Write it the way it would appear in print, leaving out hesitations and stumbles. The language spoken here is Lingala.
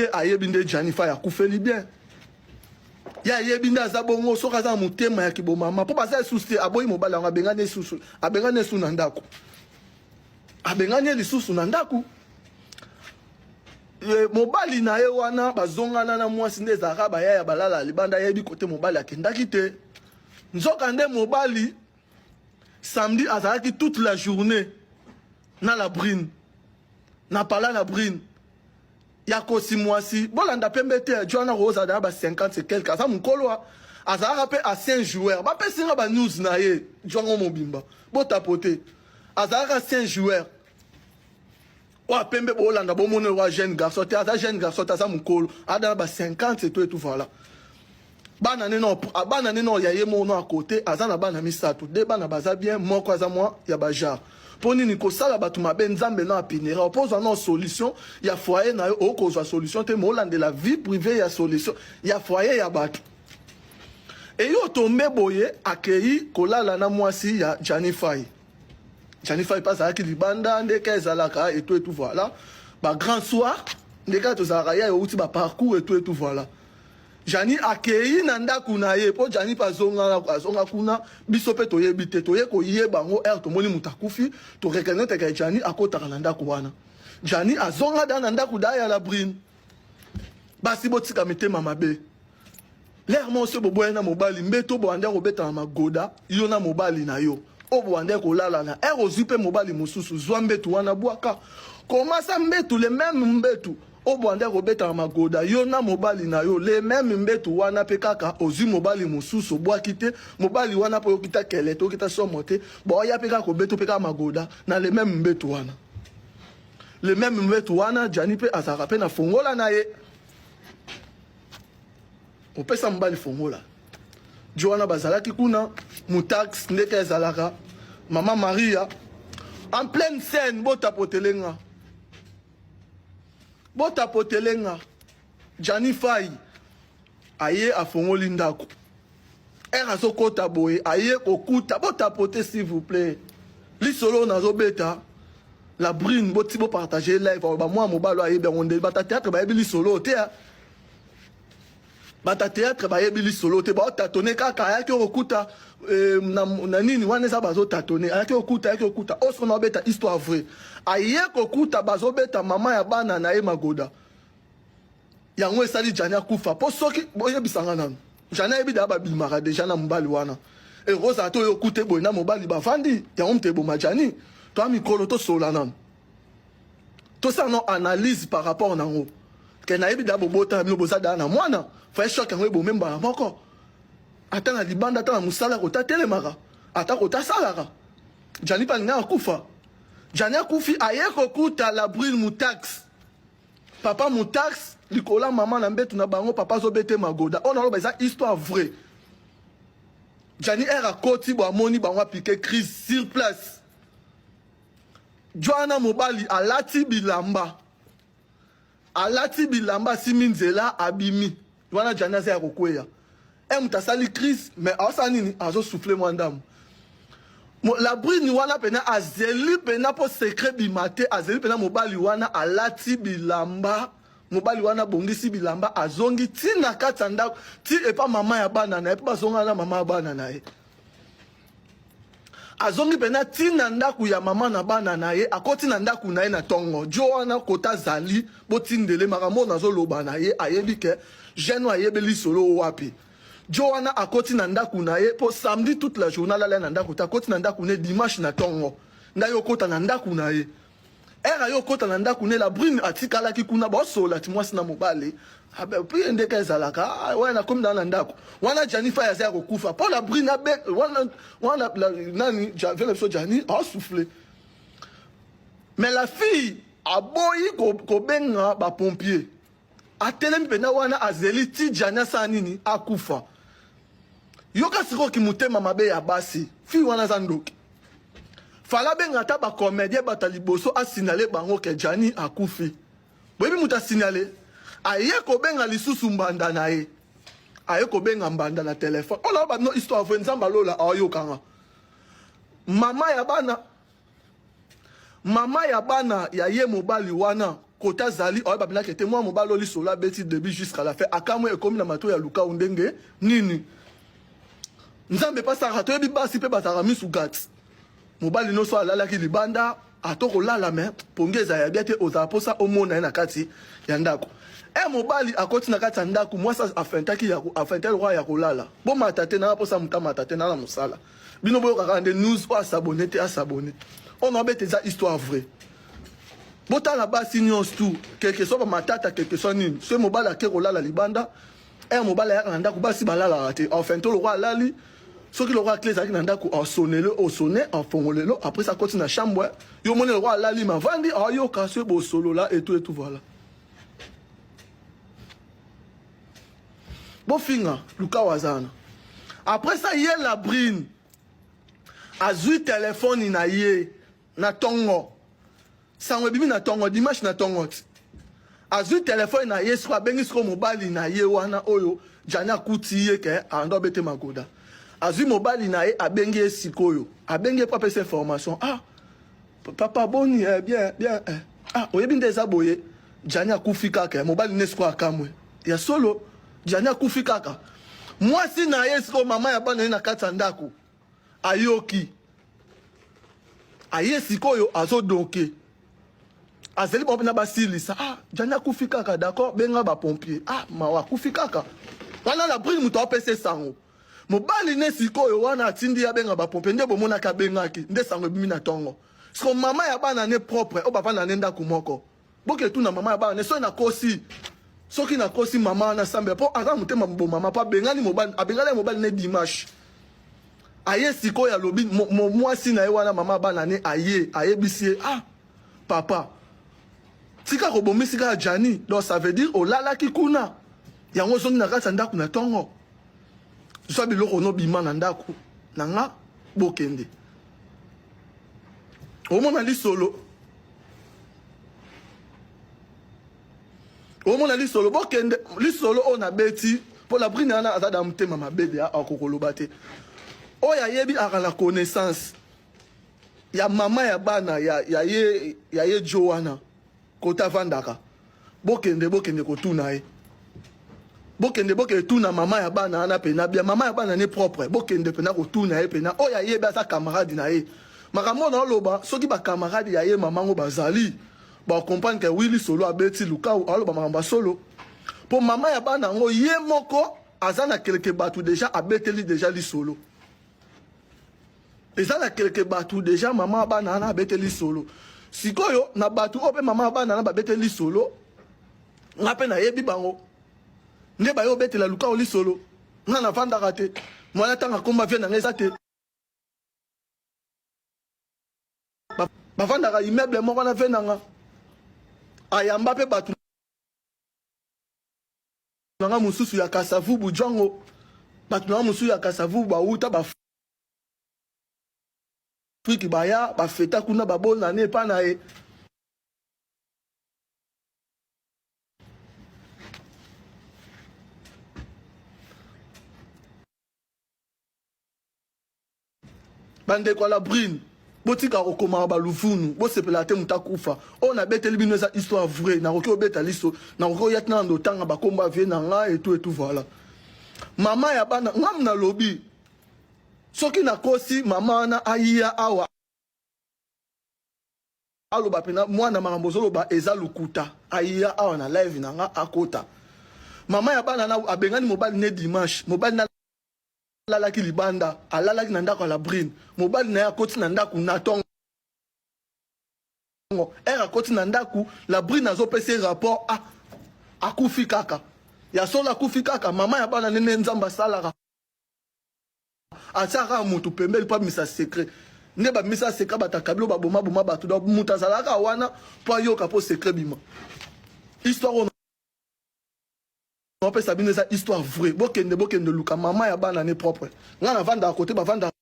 Ye ayebi nde Gianni Faye akufeli bien. Ye ayebi nde aza bongo soki aza na motema ya kibomama mpo baza lisusu te, aboyi mobali yango, abengani lisusu, abengani lisusu na ndako, abengani ye lisusu na ndako. Mobali na ye wana bazongana na mwasi nde ezalaka bayaya balala libanda, ayebi kote mobali akendaki te. Nzoka nde mobali samedi azalaki toute la journée na la brine na pala na brine ya kosi mwasi. Bolanda pembe te, jwana kozala na ba 50 et quelque, aza mokolo, azalaka mpe ancien joueur. Bapesi nga ba news na ye jwango mobimba, botapote, azalaka ancien joueur oyo pembe. Bolanda, bomona oyo jeune garçon te, aza jeune garçon te, aza mokolo, aza na ba 50 et tout et tout. Voilà, bana neno, bana neno ya ye moko à côté, aza na bana misato, de bana baza bien, moko aza mwa ya bagenre. Mpo nini kosala bato mabe? Nzambe na apinera mpo ozwa na solution ya foyer na yo, okozwa solution te, ma olandela vie privée ya solution ya foyer ya bato. Eyo otombe boye, akei kolala na mwasi ya Gianni Fai. Gianni Fai mpe azalaki libanda, ndeke ezalaka etu etu. Voilà, bagrand soir ndeke tozalaka ya euti baparcours etu etu. Voilà, Jani akei na ndako na ye mpo Jani mpe azonga, azonga kuna. Biso mpe toyebi te, toye koyeba yango ere tomoni moto akufi, toreconnaître ke Jani akotaka na ndako wana. Jani azonga da na ndako da ya la brine. Basi, botika mitema mabe. Lere moko so boboya na mobali, mbeto boande kobeta na magoda, yo na mobali na yo oyo boande kolala na ere, ozwi mpe mobali mosusu, zwa mbetu wana, bwaka komasa mbetu, le même mbetu oyo boande kobeta na magoda, yo na mobali na yo, le même mbetu wana mpe kaka. Ozwi mobali mosusu, obwaki te mobali wana mpo okita kele te, okita somo te, baoya mpe kaka kobeta mpe kaka magoda na le même mbetu wana, le même mbetu wana. Jani mpe azalaka mpe na fongola na ye, opesa mobali fongola jo wana. Bazalaki kuna mutax, ndenge ezalaka mama Maria en pleine scène. Botapotele nga, botapotele nga. Jani Fai aye, afongoli ndako, ere azokɔta boye, aye kokuta. Botapote s'il vous plaît, lisolo nazobeta la brune, boti bopartage live. Bamwa mobali oyo ayebi yango nde bata théâtre bayebi lisolo te, bata théâtre bayebi lisolo te, baotatone kaka. Ayaki okokuta na nini wana eza, bazotatone, ayaki kokuta, ayaki kokuta oyo na obeta histoire vraie. Aye kokuta bazobeta mama ya bana na ye magoda. Yango esali Jani akufa. Mpo soki boyebisanga nanu, Jani ayebi daa babimaka deja na mobali wana, ekozala te oyo okute boye na mobali bavandi, yango moto eboma Jani. Toya mikolo, tosola nanu, tosala no analyse par rapport nango ke nayebi daa bobota na bino, boza daa na mwana. Faye choc yango ebome mbala moko, ata na libanda, ata na mosala, kota telemaka, ata kota asalaka. Jani mpe alingi akufa. Jani akufi, aye kokuta la brune mutax, papa mutax likolo ya mama na mbetu na bango, papa azobete magoda. Oyo naloba eza histoire vraie. Jani ere akoti bo, amoni bango, apike crise sur place. Jwana mobali alati bilamba, alati bilamba, asimi nzela, abimi wana. Jani aza ya kokweya, e moto asali crise, mais aosala nini? Azosouffle mwa ndambo. La brune wana mpena azeli mpena mpo secret bima te. Azeli mpena mobali wana alati bilamba, mobali wana abongisi bilamba, azongi ntina kati ya ndako ti epa mama ya bana na ye, mpo bazongana na mama ya bana na ye. Azongi mpena ntina ndako ya mama na bana na ye, akoti na ndako na ye na ntongo. Jo wana kota azali, botindele makambo oyo nazoloba na ye, ayebi ke jeune oyo ayebeli solo wapi. Jo wana akoti na ndako na ye mpo samedi toute la journée alala na ndako te. Akoti na ndako ne dimanche na ntongo, ngai okota na ndako na ye. Ere aye okota na ndako ne, la brune atikalaki kuna, baosola ti mwasi na mobali puis ndeke ezalaka wana. Nakomi na ndako wana, Jani Fai aza ya kokufa mpo la brune abe wana wana nani vele biso. Jani aosouffle, mais la fille aboyi kobenga bapompier. Atelemi mpenza wana, azeli ti Jani asala nini? Akufa. Yoka sikoyo motema mabe ya basi. Fille wana aza ndoki. Fala abenga ata bacomédien, bato ya liboso, asignale bango ke Jani akufi. Boyebi moto asignale? Aye kobenga lisusu mbanda na ye, aye kobenga mbanda na telefone. Oyo naloba bino histoire vraie, Nzambe alola aoyokanga. Mama ya bana, mama ya bana ya ye mobali wana. Kote azali oyeba mpenza ke te mwana mobali oyo lisolo abeti debut jusqu'à la fin akamwe ekomi na matoi ya lukau ndenge nini. Nzambe pe asalaka toyebi basi pe bazalaka misu gati. Mobali nioso alalaki libanda ata okolala mais pongi ezala ya bien te ozala posa omona ye na kati ya ndako. Eh mobali akoti na kati ya ndako mwasi afentaki ya afentaki lokola ya kolala. Bomata te na posa moto amata te na na mosala. Bino boyoka kaka nde news oyo asabone te asabone. Oyo na beta eza histoire vraie. Botala basi nyonso tout quelque soit ba matata quelque soit nini soki mobali ake kolala libanda heure mobali ayaka na ndako basi balalaka te enfin to lokola alali soki lokola cle ezalaki na ndako asonele osone afongolelo après ça akoti na chambre yo omoni lokola alali mavandi ayoka soki bosolola etu etu voilà bofinga lukawa aza wana après ça ye labrine azwi telefone na ye na tongo sango ebimi na tongo dimanche na tongo ti azwi telefone na ye siko abengi siko mobali na ye wana oyo jani akuti ye ke ando abete magoda azwi mobali na ye abengi ye sikoyo abengi ye mpo apesa information ah papa boni eh, bien bien eh. ah oyebi nde eza boye jani akufi kaka eh, mobali ne sikoyo akamwe ya solo jani akufi kaka mwasi na ye sikoyo mama ya bana ye na kati ya ndako ayoki aye sikoyo azodonke azali bango mpena basilisa ah jani akufi kaka d'accord benga bapompier ah mawa akufi kaka wana la brine moto apesa esango mobali ne sikoyo wana atindi ye abenga bapompier nde bomonaki abengaki nde sango ebimi na ntongo siko mama ya bana ne propre oyo bavanda ne ndako moko Boke tuna mama ya bana ne soki nakosi soki nakosi mama wana sambela mpo aza motema bomama mpo abengani mobali abengani ya mobali ne dimanche aye sikoyo alobi mwasi na ye wana mama bana ne aye ayebisi ye ah papa tika kobomisi kaka Gianni donc ça veut dire olalaki kuna yango ozongi na kati ya ndako na ntongo zwa biloko nobima na ndako na nga bokende omona lisolo omona lisolo bokende lisolo oyo nabeti mpo la brine wana aza da motema mabe deya akokoloba te oyo ayebi aka na connaissance ya mama ya bana ya, ya ye, ya ye jo wana kota avandaka bokende bokende kotuna ye bokende bokende tuna mama ya bana wana pena bia mama ya bana ne propre bokende pena kotuna ye pena oyo ayebi aza camarade na ye makambo oyo naoloba soki bacamarade ya ye mama ngo bazali bakomprendre ke wili solo abeti lukau aloba makambo ya solo mpo mama ya bana yango ye moko aza na keleke bato deja abeteli deja lisolo eza na kelke bato deja mama ya bana wana abeteli solo sikoyo na bato oyo mpe mama ya bana wana babeteli solo nga mpe nayebi bango nde baye obetela lukao lisolo nga navandaka te mwana ntango akomba vie na nga eza te bavandaka immeuble moko na vie na nga ayamba mpe bato na nga mosusu ya kasavubu django bato na nga mosusu ya kasavubu bawuta ba Afrique baya bafeta kuna babonane epa na ye bandeko ya la brune botika kokomaka baluvunu bosepelaka te moto akufa oyo nabeteli bino eza histoire vraie nakoki obeta liso nakoki oya tina nando otanga bakombo ya vie na nga etu etu voilà mama ya bana ngam nalobi soki nakosi mama wana aya awa aloba pena mwana makambo ozoloba eza lokuta aya awa na live na nga akota mama ya bana na abengani mobali ne dimanche mobali na alalaki libanda alalaki na ndako ya labrine mobali na ye akoti na ndako na tongo ere akoti na ndako labrine azopesa ye rapport ah akufi kaka ya solo akufi kaka mama ya bana nene nzambe asalaka atiaka kaka motu pembeni mpo abimisa secret nde babimisa secret bato ya kabila baboma boma bato donc moto azalaka wana mpo ayoka mpo secret bima histoire oyo napesa bino eza histoire vraie bokende bokende luka mama ya bana ne propre ngai navandaka kote bavandaka.